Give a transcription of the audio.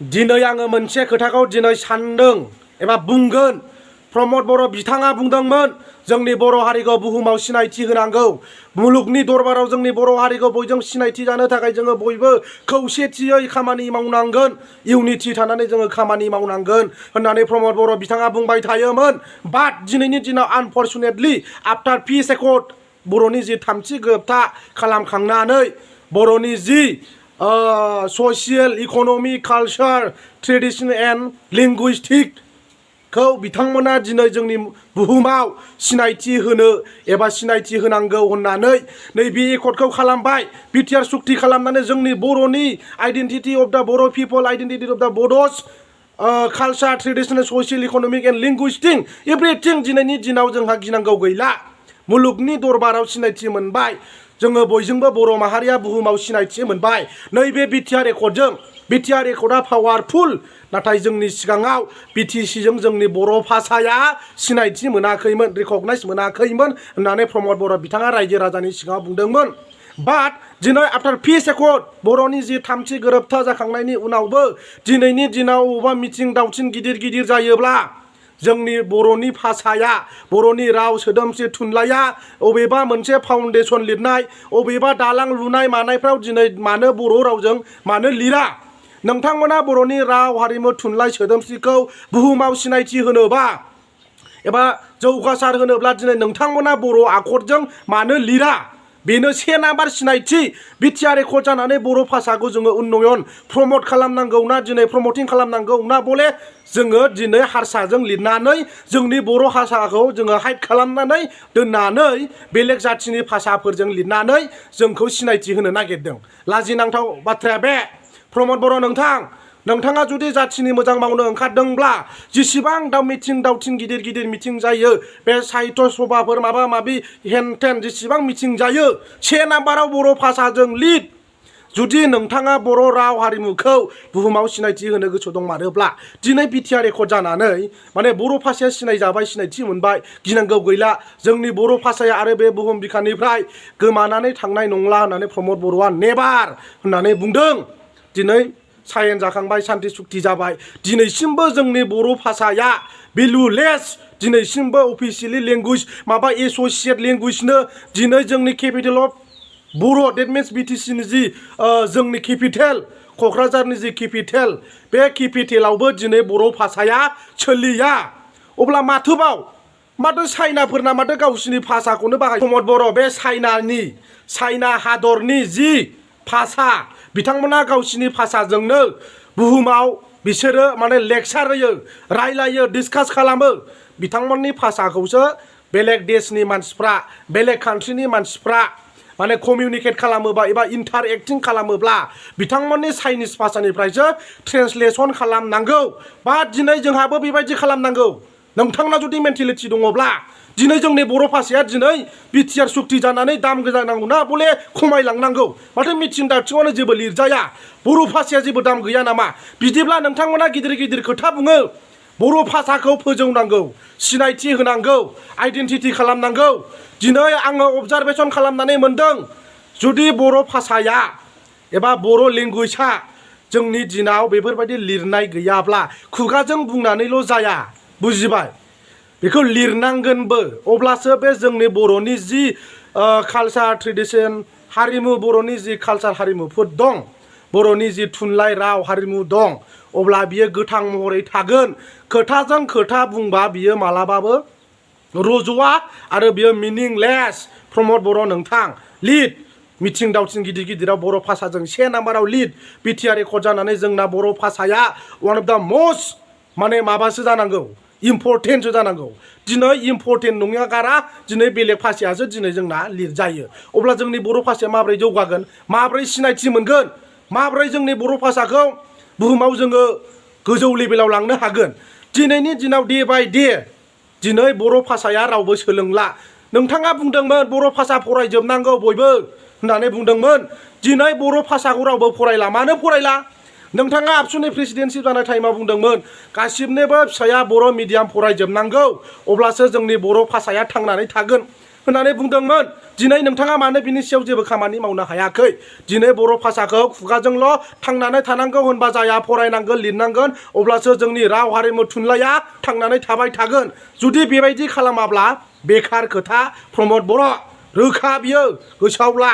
दिनै आङो मोनसे खोथाखौ दिनै सानदों एबा बुंगोन। प्रमद बर' बिथाङा बुंदोंमोन जोंनि बर' हारिखौ बुहुमाव सिनायथि होनांगौ, मुलुगनि दरबाराव जोंनि बर' हारिखौ बयजों सिनायथि जानो थाखाय जोङो बयबो खौसेथियै खामानि मावनांगोन, इउनिटि थानानै जोङो खामानि मावनांगोन होननानै प्रमद बर' बिथाङा बुंबाय थायोमोन। बाट दिनैनि दिनाव आनफर्चुनेटलि आफ्टार पिस एकर्ड बर'नि जि थामथि गोरोबथा खालामखांनानै बर'नि the social economic culture tradition and linguistic खौ बिथांमोना दिनै जोंनि बुहुमाव सिनायथि होनो एबा सिनायथि होनांगौ होननानै नैबे एकर्डखौ खालामबाय। बिटिआर सुक्ति खालामनानै जोंनि बर'नि आइडेन्टिटि अफ दा बर' पिपल, identity of the Bodos culture traditional social economic and linguistic everything दिनैनि दिनाव जोंहा गिनांगौ गैला। मुलुगनि दरबाराव सिनायथि मोनबाय, जोङो बयजोंबो बर' माहारिया बुहुमाव सिनायथि मोनबाय नैबे बिटिआर एकर्डजों। बिटिआर एकर्डआ पावारफुल, नाथाय जोंनि सिगाङाव बिटिसिजों जोंनि बर' भाषाया सिनायथि मोनाखैमोन, रिकगनाइज मोनाखैमोन होननानै प्रमद बर' बिथाङा रायजो राजानि सिगाङाव बुंदोंमोन। बाट दिनै आफ्टार पिस एकर्ड बर'नि जि थामथि गोरोबथा जाखांनायनि उनावबो दिनैनि दिनाव बबेबा मिथिं दावथिं गिदिर गिदिर जायोब्ला जोंनि बर'नि भाषाया, बर'नि राव सोदोमस्रि थुनलाइया अबेबा मोनसे फाउन्डेसन लिरनाय, अबेबा दालां लुनाय मानायफ्राव दिनै मानो बर' रावजों मानो लिरा? नोंथांमोना बर'नि राव हारिमु थुनलाइ सोदोमस्रिखौ बुहुमाव सिनायथि होनोबा एबा जौगासार होनोब्ला दिनै नोंथांमोना बर' आखरजों मानो लिरा? बेनो से नाम्बार सिनायथि। बिटिआर एकर्ड जानानै बर' भाषाखौ जोङो उन्नयन प्रमट खालामनांगौ ना दिनै प्रमटिं खालामनांगौ ना बले जोङो दिनै हारसाजों लिरनानै जोंनि बर' भाषाखौ जोङो हाइड खालामनानै दोननानै बेलेग जाथिनि भाषाफोरजों लिरनानै जोंखौ सिनायथि होनो नागिरदों। लाजिनांथाव बाथ्राया बे। प्रमद बर' नोंथाङा जुदि जाथिनि मोजां मावनो ओंखारदोंब्ला जेसेबां मिथिं दावथिं गिदिर गिदिर मिथिं जायो, बे साहित्य सभाफोर माबा माबि हेन टेन जेसेबां मिथिं जायो, से नाम्बाराव बर' भाषाजों लिर। जुदि नोंथाङा बर' राव हारिमुखौ बुहुमाव सिनायथि होनो गोसो दंमारोब्ला दिनै बिटिआर एकर्ड जानानै माने बर' भाषाया सिनायजाबाय, सिनायथि मोनबाय, गिनांगौ गैला। जोंनि बर' भाषाया आरो बे बुहुम बिखानिफ्राय गोमानानै थांनाय नंला होननानै प्रमद बर'आ नेभार होननानै बुंदों। दिनै साइन जाखांबाय, सान्ति सुक्ति जाबाय। दिनैसिमबो जोंनि बर' भाषाया भेलुलेस, दिनैसिमबो अफिसियेलि लेंगुवेज माबा एस'सियेट लेंगुवेजनो दिनै जोंनि capital of Bodo' date means बिटिसिनि जि जोंनि केपिटेल क'क्राझारनि जि केपिटेल, बे केपिटेलावबो दिनै बर' भाषाया सोलिया। अब्ला माथो चाइनाफोरना माथो गावसिनि भाषाखौनो बाहायो। प्रमद बर' बे चाइना हादरनि जि भाषा, बिथांमोना गावसिनि भाषाजोंनो बुहुमाव बिसोरो माने लेक्सार होयो, रायलायो, डिसकास खालामो। बिथांमोननि भाषाखौसो बेलेग देशनि मानसिफ्रा, बेलेग कान्ट्रिनि मानसिफ्रा माने कमिउनिकेट खालामोबा एबा इन्टारएक्टिं खालामोब्ला बिथांमोननि चाइनिस भाषानिफ्रायसो ट्रेन्सलेसन खालामनांगौ। बा दिनै जोंहाबो बेबायदि खालामनांगौ। नोंथांना जुदि मेन्टेलिटि दङब्ला दिनै जोंनि बर' भाषाया दिनै बिटिआर सुक्ति जानानै दाम गोजानांगौ ना बले खमायलांनांगौ? माथो मिथिं दावथिङावनो जेबो लिरजाया, बर' भाषाया जेबो दाम गैया नामा? बिदिब्ला नोंथांमोना गिदिर गिदिर खोथा बुङो, बर' भाषाखौ फोजौनांगौ, सिनायथि होनांगौ, आइडेन्टिटि खालामनांगौ। दिनै आङो अबजारभेसन खालामनानै मोनदों, जुदि बर' भाषाया एबा बर' लेंगुवेजआ जोंनि दिनाव बेफोरबायदि लिरनाय गैयाब्ला खुगाजों बुंनानैल' जाया, बुजिबाय? बेखौ लिरनांगोनबो, अब्लासो बे जोंनि बर'नि जि कालचार ट्रेडिसन हारिमु, बर'नि जि कालचार हारिमुफोर दं, बर'नि जि थुनलाइ राव हारिमु दं, अब्ला बियो गोथां महरै थागोन। खोथाजों खोथा बुंबा बियो मालाबाबो रज'आ आरो बियो मिनिंलेस। प्रमद बर' नोंथां लिर, मिथिं दावथिं गिदिर गिदिराव बर' भाषाजों से नाम्बाराव लिर। बिटिआर एकर्ड जानानै जोंना बर' भाषाया वान अफ दा मस्ट माने माबासो जानांगौ, इम्परटेन्टसो जानांगौ। दिनै इम्परटेन्ट नङा गारा, दिनै बेलेग भाषायासो दिनै जोंना लिरजायो। अब्ला जोंनि बर' भाषाया माबोरै जौगागोन, माबोरै सिनायथि मोनगोन, माबोरै जोंनि बर' भाषाखौ बुहुमाव जोङो गोजौ लेभेलाव लांनो हागोन? दिनैनि दिनाव डे बाय डे दिनै बर' भाषाया रावबो सोलोंला। नोंथाङा बुंदोंमोन बर' भाषा फरायजोबनांगौ बयबो होननानै बुंदोंमोन। दिनै बर' भाषाखौ रावबो फरायला। मानो फरायला? नोंथाङा आबसुनि प्रेसिडेन्टशिप जानाय टाइमाव बुंदोंमोन गासिबनोबो फिसाया बर' मिडियाम फरायजोबनांगौ, अब्लासो जोंनि बर' भाषाया थांनानै थागोन। होननानै बुंदोंमोन। दिनै नोंथाङा मानो बिनि सायाव जेबो खामानि मावनो हायाखै? दिनै बर' भाषाखौ खुगाजोंल' थांनानै थानांगौ होनबा जाया, फरायनांगोन, लिरनांगोन, अब्लासो जोंनि राव हारिमु थुनलाइया थांनानै थाबाय थागोन। जुदि बेबायदि खालामाब्ला बेखार खोथा प्रमद बर', रोखा बियो, गोसोआव ला।